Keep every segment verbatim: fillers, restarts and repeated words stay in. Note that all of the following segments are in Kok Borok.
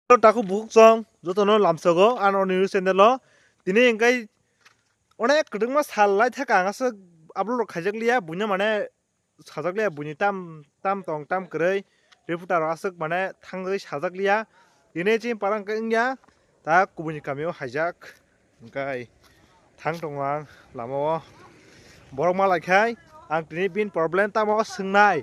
Takhuk bukhuk song jotono lamsogo ano news channel o. Tini hingkai onek kwdwkma sal lai thaka ang aswk upload rok khaijak liya, buino mane sajak liya, buini tam tam tong tam kwrwi reporter rok aswk mane thangwi sajak liya. Tini chini para hwnkhe wngya ta kubuni kamio haijak. Hingkai thang tongo ang lama o. Borok malai khai ang tini bini problem tamo swngnai.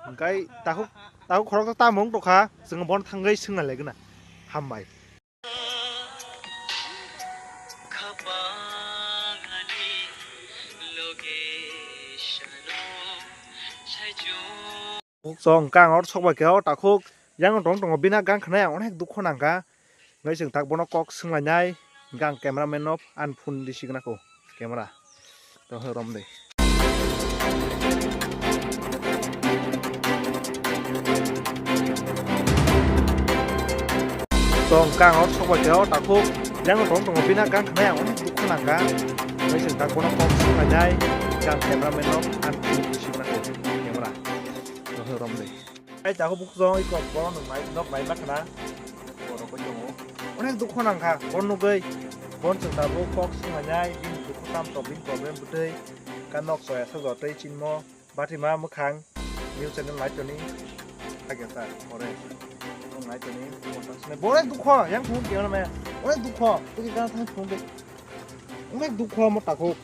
Hingkai takhuk, takhuk khoroksa tamo wng tongkha, chwng bono thangwi swngna legwna. Hambai. Bukhuk song kang or sok bai khe o takhuk yang tong tongo bina gang khwnai ang onek dukho nangkha. Hingke chwng tak bono kok swnglainai, hingke ang cameraman no ani phone di signa ko camera. To he rom de. Tong kang or sok bai khe o takhuk yang tong tongo bina gang khwnai ang onek dukho nangkha. Hingke chwng tak bono kok swnglainai, hingke ang cameraman no ani phone di signa ko camera. To he rom de. Ai takhuk bukhuk song iko bono nwng nai, nok nai ma khna. Borok bai tongo. Onek dukho nangkha, bon nugwi. Bon chwng tabuk kok swnglainai, bini dukhu tam tok, bini problem bwtwi. Ka nok soya sajotwi chinmo, bathima mwkhang, news channel nai toni. Hage sa, ore. Nwng nai toni, bon chwng sinai. Bo onek dukho, yang thung kiyana me. Onek dukho, twi ka thang thung de. Onek dukho mo takhuk.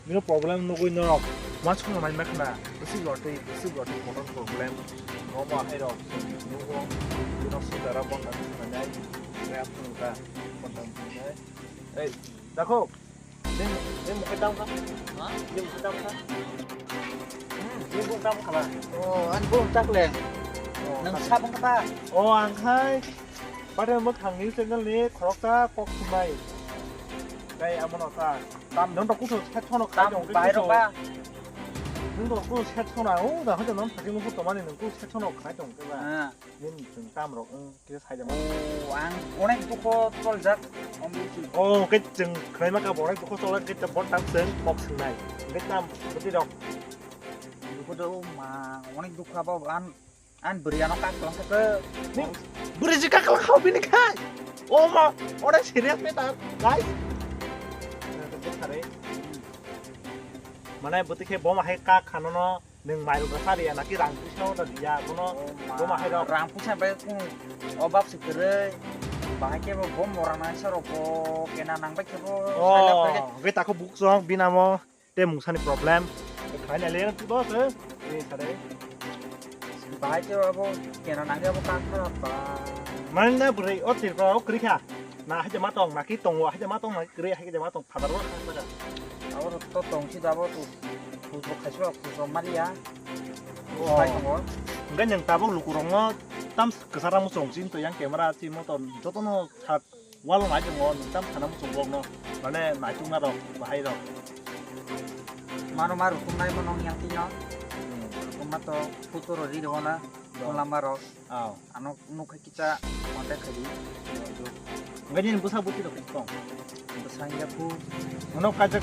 Bino problem nugwi norok ma songna mai makhna. Bwswk rotwi, bwswk rotwi kotor problem. Nobo hai rok nugo. Bino sudara bonda thwngnai. Kaya phunukha. Bonda thwngnai. Ei, dakho. Nini, nini mukhe tam kha? Ha? Nini mukhe tam kha? Hmm, nini mukhe tam khala? Oh, ani bung tak le. Oh, nang tak. Sabung kha? Oh, ang khai. Pada mwkhang ni channel ni khoroksa kok sumai. Kai amono sa. Tam. Nang to kuso set sono khai tam tong, bai kuso. Rok ba. Nang to kuso set sono, o da hoja nam thaki musu tomani nang kuso set sono khai tong ke ba. Ah. Nin chwng tam rok wng khe sai da. Oh, ang onek dukho choljak. Om bisi. Oh, ke chwng khwlai ma ka bo onek dukho choljak ke ta bot tam chwng kok swngnai. Ke tam bwtwi rok. Dukho do ma onek dukho abo an An bwrwi ano kak kwlwng khe. Ni bwrwi si kak kwlwng kha bini khai. O ma, ore serious matter, guys. Mane bwtwi khe bo ma hai kak khano no nwng mai rok sari ya naki rang puisa no da diya bono. O ma, bo ma hai rok rang puisa bai kung o bab si kwrwi. Bahai khe bo, bo mora nang sa rok bo kena nang bai khe bo. Oh, gai takho buk song binamo. Te mungsani problem. Khaina le tu boss, eh? Ni sare. Bahai ke abo kena nangya abo kang kha ba. Mani na bwrwi o tirpa o kwrwi kha. Na haja ma tong, na ki tongo, haja ma tong, na kwrwi haja ma tong, phadar o kha kha. Abo to tong si da abo tu. Kuso khaiswa, kuso maria. Oh. Sai tongo. Enggak yang tabok lukurongno tam kesarang musong sin to yang camera si motor jotono sak Walo nai tongo, nwng tam sana muchung blog no, mane naitukna rok, bahai rok. Mano ma rukum nai mano yang tino. Hmm. Rukum ma to photo ro ri rok na, do. Lama rok. Aw. Ano nuk hai kita contact khai di. Do, do. Enggak ni busa buti rok tong. Busa ya ku. Mano kajak,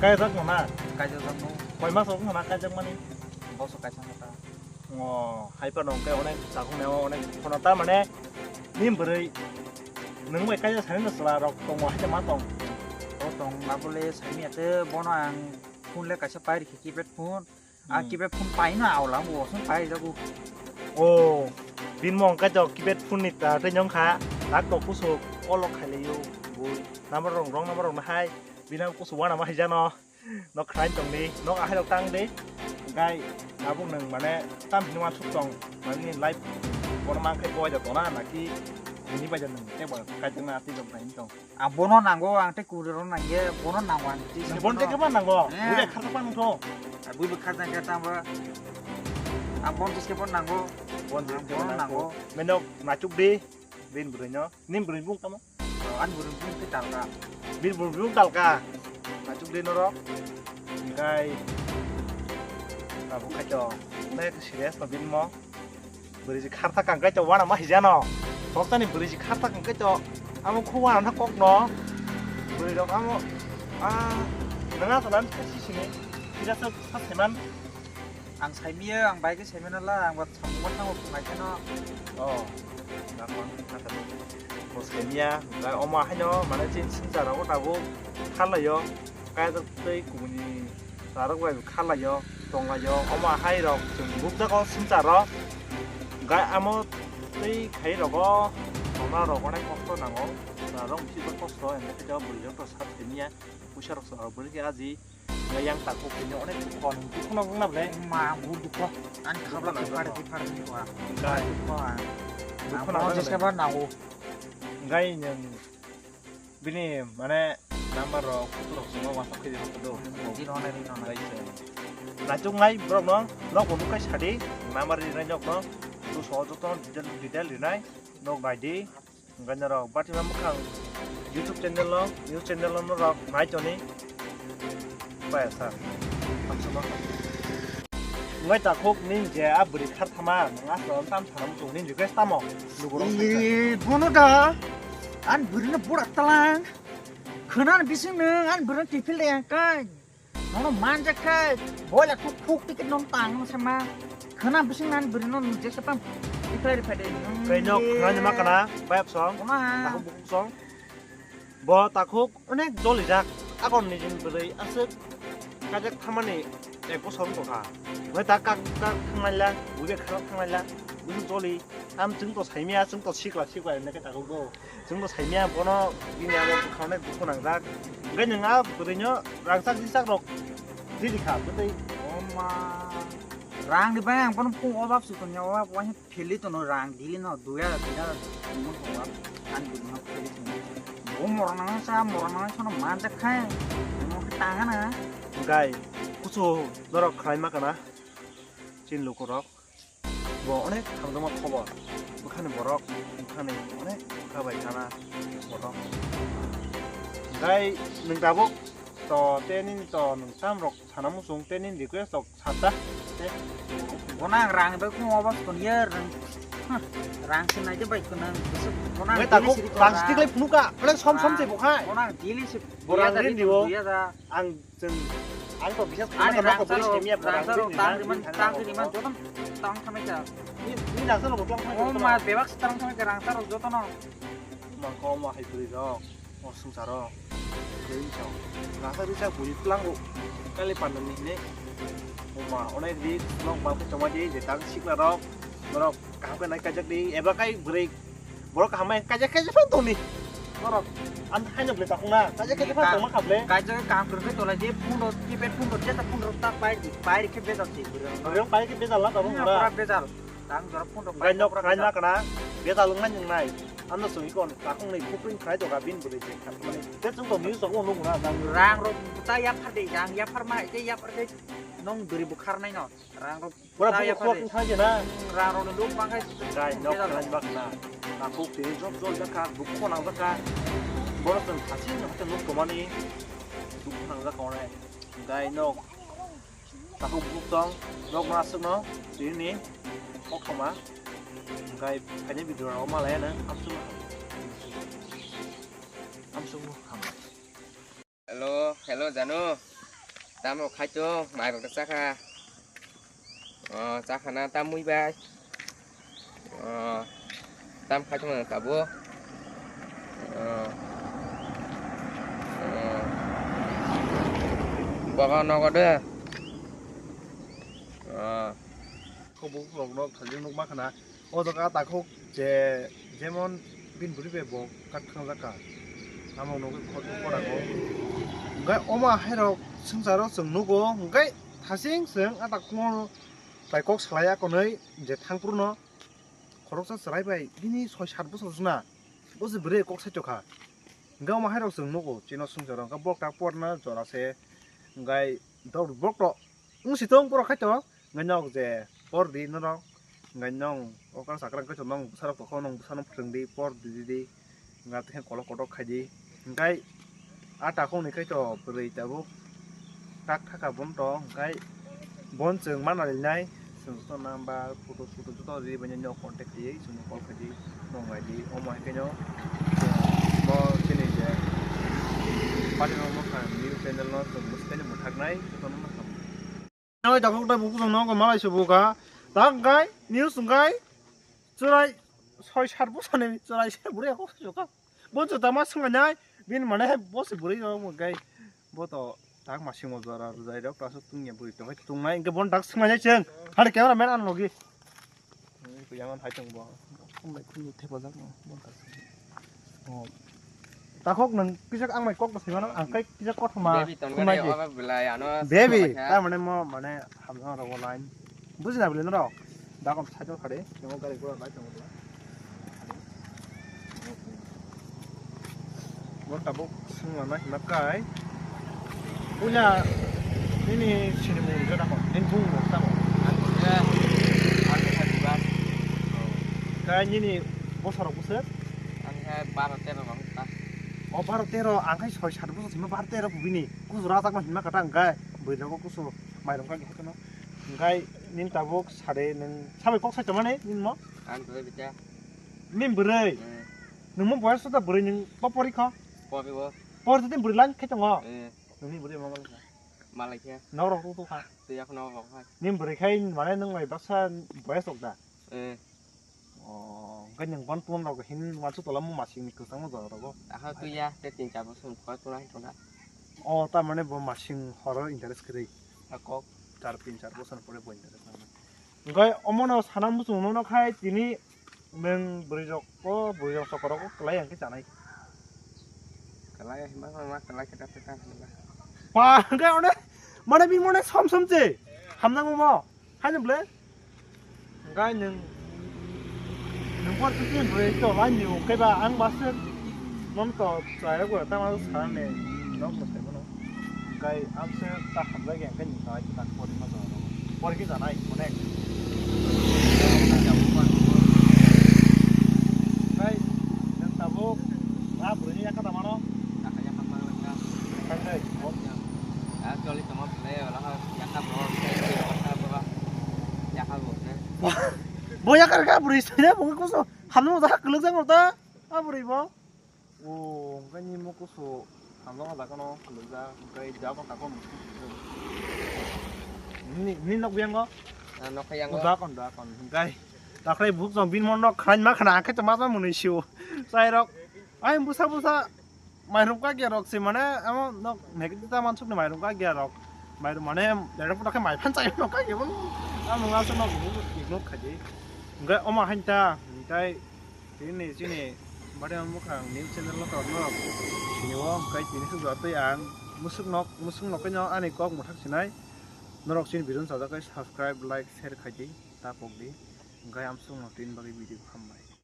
kajak mana? Kajak no. Koi mas rok mana kajak mani? Boso kajak mata. O, hai phano hwnkhe onek takhuk nai o onek phano ta mane ni bwrwi nwng bai kaisa sani no chwla rok tongo hai ma tong. O tong abole sani ate bono ang phone le kaisa pai rikhi keypad phone. A hmm. Keypad phone pai no aola bo osong pai jago. O, bini mong kaisa keypad phone ni ta tei nyong kha tak tok kusuk olo khailai o bui. Number rong rong number rong no hai bini kusuk wana ma hai jano. Nok khain tong di, nok ahai rok tang di. Gai, abo nwng mane tam hino ma suk tong, mane life bono mang khe boi da tona naki, nini bai da nwng te bo kai tong na ti jok nai tong. Ang bono nango, ang te kuri ro nang ye, bono nango ang ti. Nwng bono te khe ba nango, eh. Bui bai kharsa pa nung tho. Bui bai kharsa khe tang ba. Ang bono te khe bono nango. Bono te khe bono nango. Menok nachuk di, bin bwrwi no, nin bwrwi bung tamo. Ani bwrwi bung khe talka. Bini bwrwi bung talka. Achuk de norok. Hingkai abo kaitor. Nek serious no bini mo. Bwrwi si kharta kang kaitor wana ma hijano. Boktani bwrwi si kharta kang kaitor. Amo khu wana na kok no. Bwrwi rok amo. Ah, nanga sanan si sini. Sida sa sa seman. Ang saimiya, ang bai khe saimano la, ang ba samung ma thango phunai kheno. Oh. Bo saimya, omo haino mane chini swngchar rogo tabuk kharlaio, kaitor tei kubuni charwk bai kharlaio, tonglaio, omo hai rok chwng nukjago swngchar o. Gai amo tei khai rogo tongna rok onek kosto nango, rok bisi kosto, hwnwi khe bwrwi rok to sat saimya, puisa rok bwrwi khe aji. Ngai yang takhuk bini onek dukho, nung dukho no wngna ble. Ma, bu dukho. Ani khabla dukho, dukho, dukho, dukho. Ngai. Dukho, ah. Dukho nang jeska ba nango. Ngai nung bini mane number rok, photo rok swngo WhatsApp khe di rok do. Di rok nai, di rok nai. Ngai se. Nachuk ngai borok no, nok bo nukai sadi, number ri nai nok no. Tu so joto detail, detail ri nai, nok nai di. Hwnkhai norok Batima Mwkhang YouTube channel no, news channel no norok nai toni. Paya sa. Wngwi takhuk nini je a bwrwi khar thama, nwng aswk tam thana muchung nini request tamo? Lukurok. Ee, bono da. An bwrwi no bura talang. Khwnan bising nwng an bwrwi no tifil de yang kai. Nono manjak khe, boila thuk thuk tike non tang sama. Khana bising nan bwrwi non jesa pam. Ipai ripai de. Kai nok khana ni ma kana, bayap song. Ona. Takhuk bukuk song. Bo takhuk onek joli jak. Akon ni jin bwrwi aswk kajak thamani ek bosor wng tongkha. Bai ta kak kak thanglaila, buibe kharok thanglaila, buibe joli. Am chwng to saimya, chwng to sikla sikla hinwi khe takhuk do. Chwng to saimya, bono bini abo bwkhano dukhu nangjak. Hwnkhe nwng a bwrwino rangchak rijak rok riri kha, bwtwi. Oma. Rang ni bai ang bono phung obak su tongya, obak waisa pheli tono rang dili no dui hajar tin hajar tongmo tongma. Ani bwrwino pheli tongma. Bo morang nang sa, morang nang sono manjak khai. Mo khe tanga na. Gai, kuchu norok khlai ma kana. Chin lukurok. Bo onek hamjakma khobor. Bwkhani borok, bwkhani onek bwkha bai khana borok. Gai nwng tabuk to tei nini to nwng tam rok sana muchung tei nini request rok sata tei. Bono ang rang bai khung obo soniya rang. Huh, rang se nai je bai khunang. Bono ang gai daily takhuk siri rang tong sitik lai phunukha, onek som som se bo khai. Bono ang daily se. Bo rang rin di bo. Ang Chwng, ang to bisas khaima rang chalo, rang chalo, tang riman, tang riman, joto tang thamai kha. Ni, ni rang chalo bo tang thamai kha. O ma, bebak se tang thamai kha, rang chalo joto no. Ma ko ma hai bwrwi rok, o swngcharo. Bwrwi chao. Rang chalo risa bwrwi tlango. Kali pandam ni hine. O ma, onek ri, nok ba khe tongma di, je tang sikla rok, norok. Kaham khe nai kaijak di, eba kai bwrwi borok kaham bai kaijak kaijak phano tongni. Borok ang haino bwlai takung na, kaijak kaijak phano tongma kha bwlai. Kaijak kaham kwrwngkhe tolai di, phone rok, keypad phone rok, jesa phone rok ta pai di, pai rikhe bejal si bwrwi. Bwrwi pai rikhe bejal na tabuk na. Pura bejal. Tang jora phone rok pai. Nokra bejal. Kana, bejal wngnai nwngnai. Ano chwng ikon takung nai kupring khlai doga bin bwrwi je khatmani. Te chwng to news rok nukna. Rang rok ta yaphar de, rang yaphar ma, te yaphar khe nong bwrwi bukhar nai no. Rang rok Pura ta bukhuk yaphar khok de. Thang je na. Hmm, rang rok no luk bang khai. Gai nok khlai bak na. Takhuk tini jok jol jakha, dukhu nang jakha. Borok chwng thasi no hate nuk tomani. Dukhu nang jakha one. Gai nok. Takhuk bukhuk tong. Nok no aswk no. Tini ni. Kok khama. Gai khaini video rok malaya na. Amsuk. Amsuk no khama. Hello, hello, Janu. Tamo khaito, mai bakta chakha. Oh, chakha na tam mui bai. Oh, tam khaito na tabo. Oh. Oh. Bogo nogo de. Oh. Khobuk rok no thajin nuk ma khana. O jaga takhuk je jemon bini bwrwi bai bo kak thang jakha. Amo nugwi khoroksa pora go. Hwnkhe omo hairok swngcharo chwng nugo, hwnkhe thasing chwng a takhukno bai kok salai ya konwi je thangphuru no khoroksa chwrai bai bini soi sat bosor jona bo se bwrwi kok saitokha. Hwnkhe omo hairok chwng nugo chini swngcharo hwnkhe bok tak porna jora se hwnkhe dok bok to. Wng si tong borok khai to, hwnkhai nok je por di norok, hwnkhai nong okra sakra hwnkhai to nong bwsarok tongkho, nong bwsano phrwng di, por di di di, hwnkhai tei kolok kotok khai di. Hwnkhai a takhuk ni khai to bwrwi tabuk tak thaka bon to, hwnkhai bon chwng mana rinai, chwng joto number, photo, photo joto ri bini nok contact khaiwi chwngno call khai di, nong nai di, omo hai khe no, no chini je, pari no mo kha, new channel no chwng bwswk khe mwthaknai, jotono no. Nai takhuk tei bukhuk no malai se buka. Tak gai, news gai. Churai. Soi sat bosor ni chwrai se bwrwi kok se jokha. Bo jota ma swnglainai, bini mane bo se bwrwi rok bo gai. Bo to tak masing o jora rwjai rok, aswk tungya bwrwi to hai tungnai, hwnkhe bon tak swnglainai chwng. Hari camera man ano logi. Yang hai tong bo. Ang bai khunu thepajak no, bon tak swng. Oh. Takhok nwng kisa ang bai kok bwsai mano, ang kai kisa kothoma Baby ton khumnai gani di. Obo belai ano Baby, sumai kha. Tar mane mo mane hamjak rok bo line. Buji na bwle norok. Dakon cycle khade, temo gari gura bai tongo bwle. Mo tabuk swngma na hima kai. Puila nini sinimung jora ko, nini bung mo tamo. Ang khe, ang khe diba. Kai nini bosor bwswk? Ang khe baro tero rok ta. O baro tero, ang khe soi sat bosor sima baro tero bini. Kusu rajak ma hima kata ang kai. Bwrwi rogo kusu mairung kagi hakeno. Ang kai nini tabuk sade nung sabai kok sai tongmani nini mo? Ang khe bita. Nini bwrwi. Eh. Nungmo boyas ta bwrwi nung po pori kho? Pori bo. Pori tini bwrwi lang khe tongo. Eh. Nungni bwrwi ma malai kha. Malai khe. Nok rok tu tu kha. Tu yak nok rok kha. Nini bwrwi khai mane nung bai baksa boyas rok da. Eh. Oh, hwnkhe nwng bon phone rok hin wansuk tola mo masing ni kwchangma jora rogo. Aha tu ya, te tin char bosor khoi tuna hin tuna. Oh, ta mane bo masing horo interest kwrwi. Hakok. Char tin char bosor pore bo interest nang. Hwnkhe omono sana muchung nono khai tini nwng bwrwi rok o, bwrwi rok chokor rok o kwlai ang khe chanai. Kwlai hima ma kwlai khe ta ta ta. Pa, hwnkhe one mane bini mone som som che hamnang mo. Haino bwle? Hwnkhe nwng, nwng por twi twi bwrwi to line ni hwnkhe ba ang ba se non to chaya gura ta ma sa ne nok mo se bono. Hwnkhe ang se ta hamjak ya hwnkhe nwng ta ta por ma to. Por ki janai connect. Hwnkhe nwng tabuk a bwrwi ni yakha ta mano. Yakha yakha ma lang ka. Hwnkhe. Actually, tamo play wala ha, yakha bo, yakha bo, yakha bo, ne? Bo yakha ka bwrwi sina, bo kuso, hamno da kwlwk jang ta, a bwrwi bo. O, hwnkhe ni mo kuso, hamno da kono kwlwk ja, hwnkhe ja ko ta kono. Ni, ni nok biang ko? Ah, nok yang ko. Da kon, da kon, hwnkhe. Takhrai buk jong bin mon nok khan ma khana, khe to ma ma mwnwi sio. Chai rok, ai busa busa. Mairum ka gya rok se mane amo nok negative ta mansuk ni mairum ka gya rok. Mairum mane dara pura khe mai phan chai nok ka gya bon. Amo nga se nok ignore khaji. Ngai oma hain ta, ngai tini chini bade amo khang new channel lo tor no. Sini o ngai tini su jatoi ang musuk nok, musuk nok no ani kok muthak sinai. Norok chini video sajak kai subscribe, like, share khaji ta pok di. Ngai amsung no tin bagi video hambai.